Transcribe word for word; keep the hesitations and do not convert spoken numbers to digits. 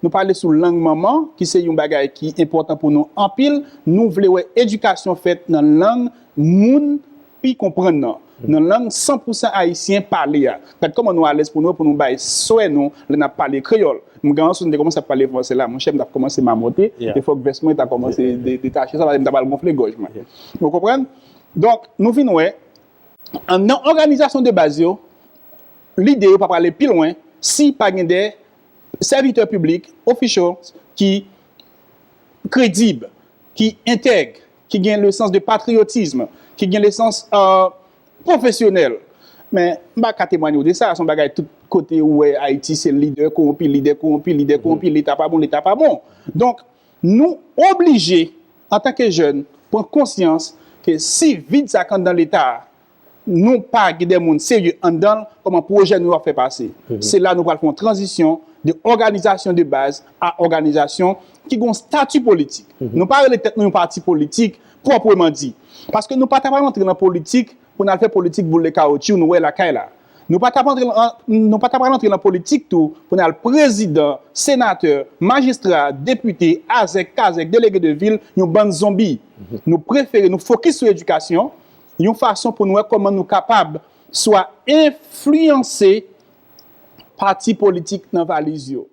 Nou pale sou lang manman, ki se yon bagay ki enpòtan pou nou anpil. Nou vle wè edikasyon fèt nan lang moun pi konprann nan, nan lang san pou san ayisyen pale a. Gad kòman nou alèz pou nou, pou nou bay swè nou lè n ap pale kreyòl. M gen yon sou m te kòmanse ap pale franse la, monchè, m t ap kòmanse mamote, e fòk vès mwen ta kòmanse de- detache, sa vle di m ta pral gonfle gòj mwen. Ou konprann? Donk, nou vin wè, an- nan òganizasyon de baz yo, lide yo pa prale pi lwen si pa gen de sèvitè piblik, officials, ki kredib, ki entèg, ki gen le sans de patriotisme, ki gen le sans euh, pwofesyonèl. Men m pa ka temwanye w de sa, se yon bagay tout kote ou wè Ayiti se lidè kowonpi, lidè kowonpi, lidè kowonpi, leta pa bon, leta pa bon. Donk, nou oblije, antanke jèn, pran konsyans ke si vid sa k anndan leta a, nou pa gen de moun serye anndan l, kòman pwojè nou yo ap fè pase? Se la nou pral fè yon tranzisyon de òganizasyon de baz a òganizasyon ki gen yon stati politik. Nou pa rele tèt nou yon pati politik pwòpman di. Paske nou pa ta pral antre nan politik pou n al fè politik boule kawotchou nou wè lakay la. Nou pa ta pral antre nan- nou pa ta pral antre nan politik tou pou n al prezidan, senatè, majistra, depite, azèk, kazèk, delege de vil, yon bann zonbi. Nou prefere nou fokis sou edikasyon, yon fason pou nou wè kòman nou kapab swa enfliyanse pati politik nan valiz yo.